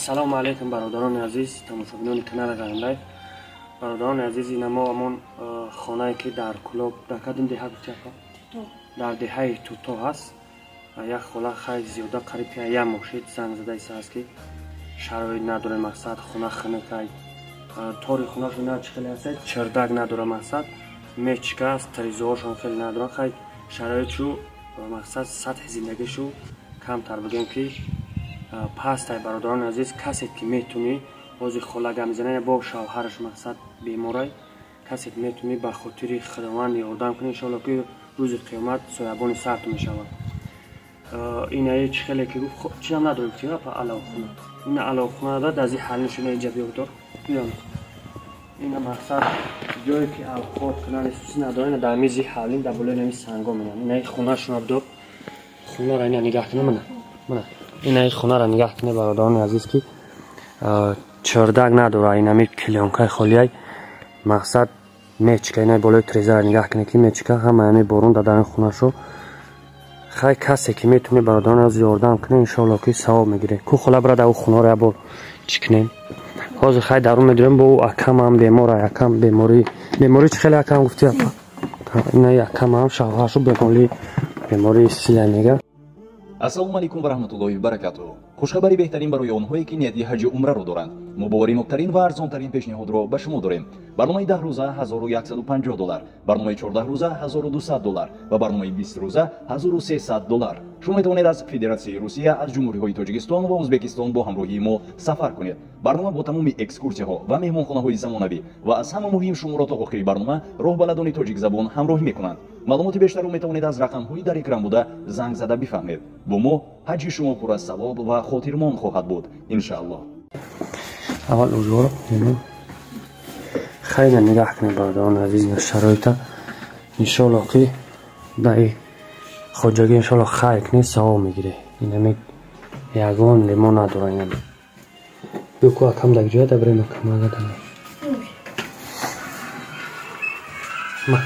Ассалому алайкум, бародарони азиз, тамошобинони канали Ғармлайф. Бародарони азиз, ина мо ҳамон хонае ки дар Кӯлоб, дар кадом деҳа гуфти апа? Дар деҳаи Туто ҳаст. Як хола хай зиёда қариб ки як моҳ шид занг зада истааст ки шароит надорем, мақсад хона хунукай. Тори хонашон на чӣ хеле ҳаст, чердак надора, мақсад мечка аст, трезоҳошон хеле надора. Хай шароитшу мақсад сатҳи зиндагишу камтар бигем ки пастай. Бародарони азиз, касе ки метунӣ, ҳозир хола гап мезанад, бо шавҳараш мақсад беморай, касе ки метунӣ ба хотири Худованд ёрдам кунӣ, иншоалло ки рӯзи қиёмат соябони сарт мешавад. Инаи чӣ хеле ки гуфт, чиам надорем ки апа аловхона. Ина аловхона дад аз ин ҳаллишо иҷа биёдор. Биён. Ина мақсад ҷое ки авқот кунан исуси надорад, ина дар мизи ҳавлин дар болои нами санго менам. Инаи хонашона бидор. Хонара ина нигаҳ кунӣ мана. Мана. Инаи хонара нигаҳ кунӣ, бародарони азиз, ки чердак надора, инами клеёнкаи холияй, мақсад мечка, инаи болои трезара нигаҳ кунӣ ки мечка, ҳама ҳами борон дар дарин хонашо. Хай касе ки метавонӣ, бародарон аз ёрдам кунӣ, иншоалло ки савоб мегирӣ. Ку хола бирада ӯ хонаро як бор чӣ кунем. Ҳозир хай дарун медорем, бо ӯ акамам бемора, акам беморӣ, беморӣ чӣ хеле акам гуфти апа? Ина акамам шавҳаршу бемории сила мега. Ассалому алайкум ва раҳматуллоҳи ва баракатуҳ. Хушхабари беҳтарин барои онҳое ки нияти ҳаҷи умраро доранд. Мо бовариноктарин ва арзонтарин пешниҳодро ба шумо дорем. Барномаи 10 рӯза 1150 доллар, барномаи 14 рӯза 1200 доллар ва барномаи 20 рӯза 1300 доллар. Шумо метавонед аз Федератсияи Русия, аз ҷумҳуриҳои Тоҷикистон ва Ӯзбекистон бо ҳамроҳии мо сафар кунед. Барнома бо тамоми экскурсияҳо ва меҳмонхонаҳои замонавӣ ва аз ҳама муҳим шуморо то охири барнома роҳбаладони тоҷикзабон ҳамроҳӣ мекунанд. Маълумоти бештарро метавонед аз рақамҳои дар экран буда занг зада бифаҳмед. Бо мо ҳаҷи шумо пур аз савоб ва хотирмон хоҳад буд, иншааллоҳ. Аввал ужоро хайна нигаҳ кунед, бародарони азиз, на шароита. Иншоалло ки даи хоҷагӣ иншоалло хайр кунед, савоб мегиред. Инами ягон лимо надора инами. Биё ку акам дар ҷоя да бирем акамага да. Ма.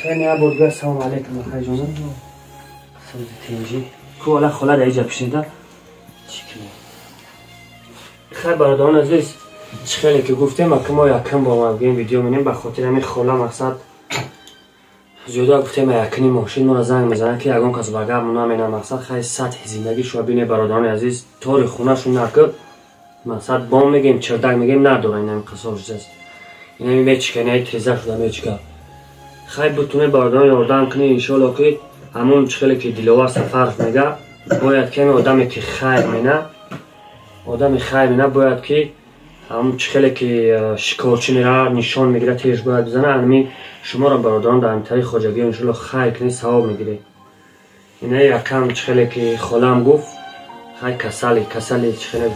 Хеле як бор дигар салом алейкум, акаҷонам. Сӯзи тинҷӣ. Ку ола хола дар иҷа пишида. Чӣ кунем? Хай бародарон азиз, чӣ хеле ки гуфтем, ака мо якам бо омадгем видео менем ба хотири ҳамин хола мақсад зиёда гуфтем якни мошин моро занг мезанад ки ягон кас ба гап намена, мақсад хай сатҳи зиндагишро бинед, бародарони азиз, тори хонашон накӯ, мақсад бом мегем, чердак мегем, надора, инами қисол шудааст. Инами мечика, инаи треза шуда мечика. Хай бутуне бародарон ёрдам кунед, иншоалло ки ҳамон чӣ хеле ки Диловар Сафаров мега, бояд ки ҳамин одаме ки хайр мена, одами хайр мена, бояд ки ҳамон чӣ хеле ки шикорчӣ мера, нишон мегирад, тирш бояд бизана. Ҳамин шуморо бародарон дар ҳамин тариқи хоҷагӣ иншоалло хайр кунед, савоб мегиред. Инаи якам чӣ хеле ки холаам гуфт, хай касали, касали чӣ хеле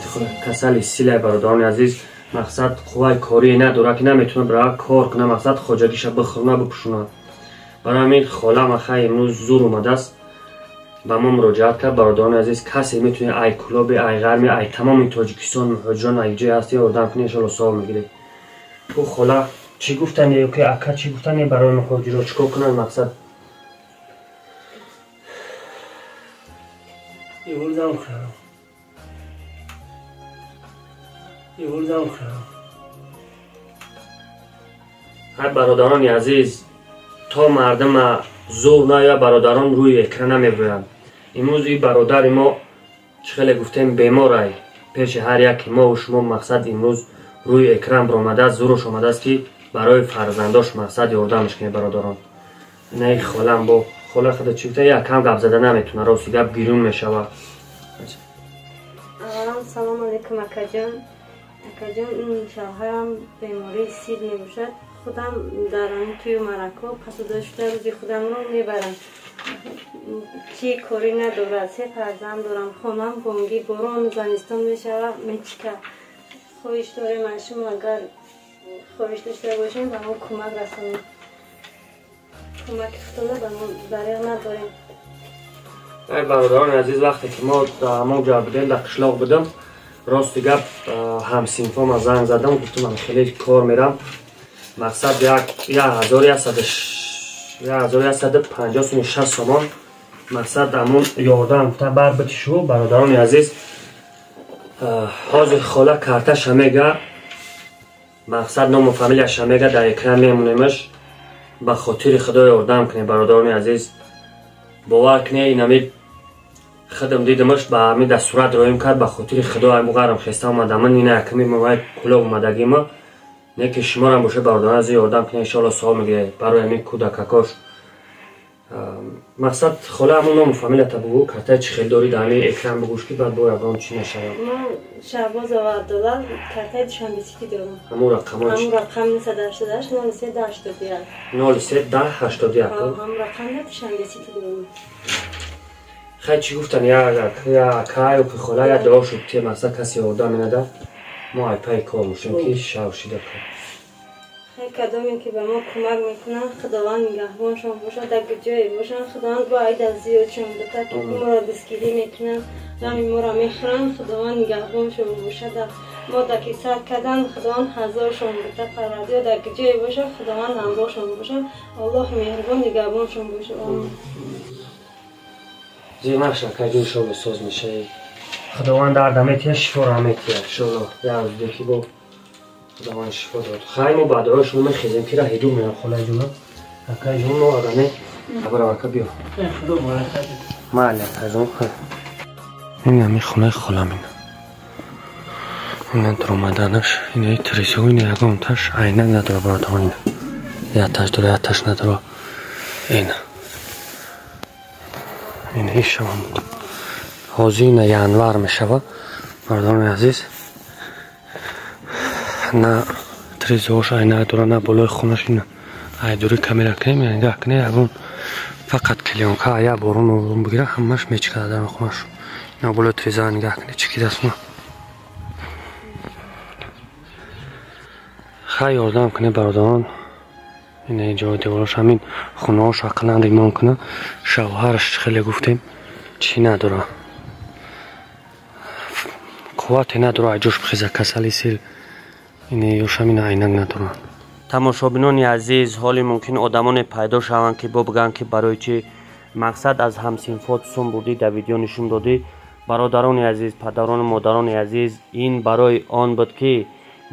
касали силай, бародарони азиз, мақсад қувваи корие надорад ки наметавонад бирава кор кунад, мақсад хоҷагиша бихӯрна, бипӯшонад. Барои ҳамин холаам хай имрӯз зур омадааст ба мо муроҷиат кард. Бародарони азиз, касе метавонед ай Кӯлоби, ай Ғарми, ай тамоми Тоҷикистон муҳоҷирон ай ҷое ҳастед, ёрдам кунед, иншоалло савоб мегиред. Ку хола чӣ гуфтане ё ки ака чӣ гуфтане барои муҳоҷиро чӣ кор кунанд мақсад? Ёрдам кунам. Ёрдам кунам. Ҳай бародарони азиз, то мардума зур наояд, бародарон рӯи экран намебироянд. Имрӯз ин бародари мо чӣ хеле гуфтем беморай, пеши ҳар яке мову шумо мақсад имрӯз рӯи экран баромадааст, зуруш омадааст ки барои фарзандош мақсад ёрдамш кунед, бародарон. Инаи холам бо хола худа чӣ гуфта, якам гап зада наметавонад, рости гап гирён мешавад. Аввалан салом алейкум, акаҷон. Акаҷон, ин шавҳарам бемории сил мебошад. Худам дар ҳамин тӯю марако пасуда шуда рӯзи худамро мебарам. Чӣ корӣ надорад, се фарзанд дорам, хонам бонги, борон зимистон мешавад, мечика. Хоҳиш дорем аз шумо, агар хоҳиш дошта бошем, ба мо кӯмак расонед. Кӯмаки худтона ба мо дариғ надорем. Ай бародарони азиз, вақте ки мо дар ҳамон ҷо будем, дар қишлоқ будем, рости гап ҳамсинфома занг задам, гуфтам ман хеле кор мерам, мақсад 1150 сомон Мақсад ҳамон ёрдам гуфта бар битишу бародарони азиз. Ҳозир хола карташа мега, мақсад ному фамилияша мега, дар экран мемонемаш. Ба хотири худо ёрдам кунед бародарони азиз. Бовар кунед, инами худам дидамаш, ба ҳами дар сурат роим кард. Ба хотири худо аймуғарам хеста омадам. Ман ина яками мовай кулоб омадагима. Не ки шуморам боша бародарони азиз, ёрдам кунед, иншоалло савоб мегиред барои ҳамин кӯдакакош. Мақсад хола ҳамон ному фамилията бугӯ, картаи чӣ хел дорӣ дар ҳамин экран бугӯш, ки баъд бо ягон чӣ нашавад. Ман Шаҳбозова Абдулла, картаи Душанбе Сити дорам. Ҳамон рақамҳо ҳамон рақам 988 03 10 81. 03 10 81. Ҳамон рақам Душанбе Сити дорам. Хай, чӣ гуфтан, я ки хола я дуо шуд, ки мақсад касе ёрдам менада, мо айпаи кор мошем, ки шавшида кор. Хай, кадоме ки ба мо кӯмак мекунанд, Худованд нигаҳбоншон бошад, дар ҷое бошанд, Худованд бо айда зиёдшон бутад, ки моро дастгирӣ мекунанд, ғами моро мехӯранд, Худованд нигаҳбоншон бошад. Мо дар ки сар кардан, Худованд ҳазоршон бута. Парвардигор, дар ҷое бошад, Худованд ҳамроҳшон бошад, Аллоҳи меҳрубон нигаҳбоншон бошад. Зир наша, кайҷон шоба соз мешавӣ. Худованд дарда метия, шифоро метия, иншолло. Як рӯзе ки бо Худованд шифо дод. Хай, мо ба дуои шумо мехезем, ки раҳи дур мерам. Холаҷона, акаҷон, мо агане абарам, ака, биё. Майли, акаҷон. Ин ҳами хонаи холам, ина. Ина дуромаданаш, ина тресо, ина ягонташ айнак надора, бародарон, ина. Якташ дора, якташ надора. Ина. Ина ишавам. Ҳозир ина январ мешава, бародарони азиз. На трезош айнак дора, на болои хонаш. Ина айдури камера кунем, нигоҳ кунед, ягон фақат клеёнка я борон орон бигира, ҳамаш мечикада дар хонаш. Ина болои треза нигоҳ кунед, чикидааст. Хай, ёрдам кунед, бародарон. Ина инҷо деворош, ҳамин хонаҳош ақаллан ремонт кунад. Шавҳараш хеле гуфтем, чӣ надора, қуввате надора, айҷош бихеза, касали сил. Ина ёшам, ина айнак надоранд. Тамошобинони азиз, ҳоли мумкин одамоне пайдо шаванд, ки бигӯянд, ки барои чӣ мақсад аз ҳамсинфот сум бурдӣ, дар видео нишон додӣ. Бародарони азиз, падарону модарони азиз, ин барои он буд, ки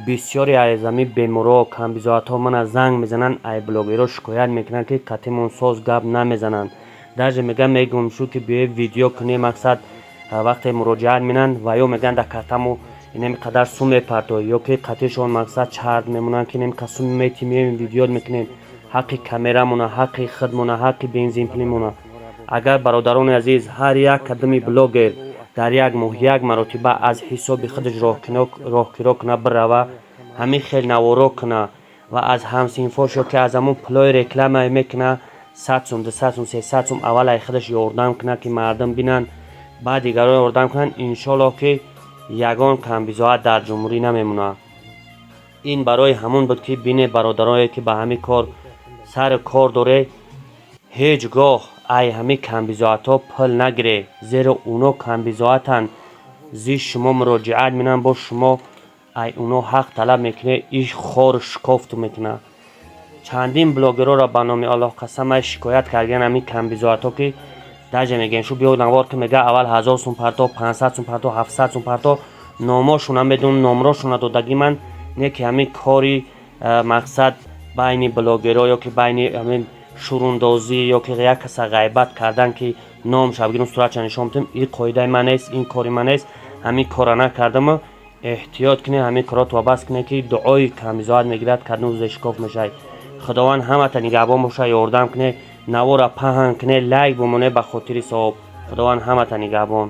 бисёре аз ҳамин беморҳо, камбизоатҳо мана занг мезананд, ай блогерҳо шикоят мекунанд, ки катимон соз гап намезананд. Даже мегӯям, мегӯм шу, ки биёед видео кунем. Мақсад вақте муроҷиат менанд ва ё мегӯянд, дар картаму инами қадар сум мепартоӣ, ё ки қатишон мақсад шарт мемонанд, ки инами сум мети, меоем, видео мекунем. Ҳаққи камерамона, ҳаққи худмона, ҳаққи бензинпулимона. Агар, бародарони азиз, ҳар як кадами блогер дар як моҳ як маротиба аз ҳисоби худаш роҳкиро куна, бирава, ҳамин хел наворо куна ва аз ҳамсинфош ё ки аз ҳамон пулои реклама мекуна, 100 сум, 200 сум, 300 сум, аввал ай худаш ёрдам куна, ки мардум бинанд, баъд дигарон ёрдам кунанд, иншоллоҳ, ки ягон камбизоат дар ҷумҳурӣ намемонад. Ин барои ҳамон буд, ки бине, бародарое ки ба ҳамин кор сари кор доре, ҳеҷ гоҳ ай ҳамин камбизоатҳо пул нагире, зеро уно камбизоатанд. Зи шумо муроҷиат менанд, бо шумо ай уно ҳақ талаб мекунед, иш хору шикофту мекунад. Чандин блогерҳоро, ба номи Аллоҳ қасам, ай шикоят кардан ҳамин камбизоатҳо, ки даже мегӯем, шу биё навор ки, мега, аввал 1000 сум парто, 500 сум парто, 700 сум парто. Номошона медонам, номрошона додагӣ ман не, ки ҳамин кори мақсад байни блогерҳо ё ки байни ҳамин шурундозӣ ё ки як каса ғайбат кардан, ки номша бигирем, суратша нишон бидем, ин қоидаи ман нест, ин кори ман нест. Ҳамин кора накардам. Эҳтиёт кунед, ҳамин коротро бас кунед, ки дуои камбизоат мегирад, кадом рӯзе шикоф мешавад. Худованд ҳамата нигаҳбон бошад. Ёрдам кунед, навора паҳн кунед, лайк бимонед ба хотири савоб. Худованд ҳамата нигаҳбон.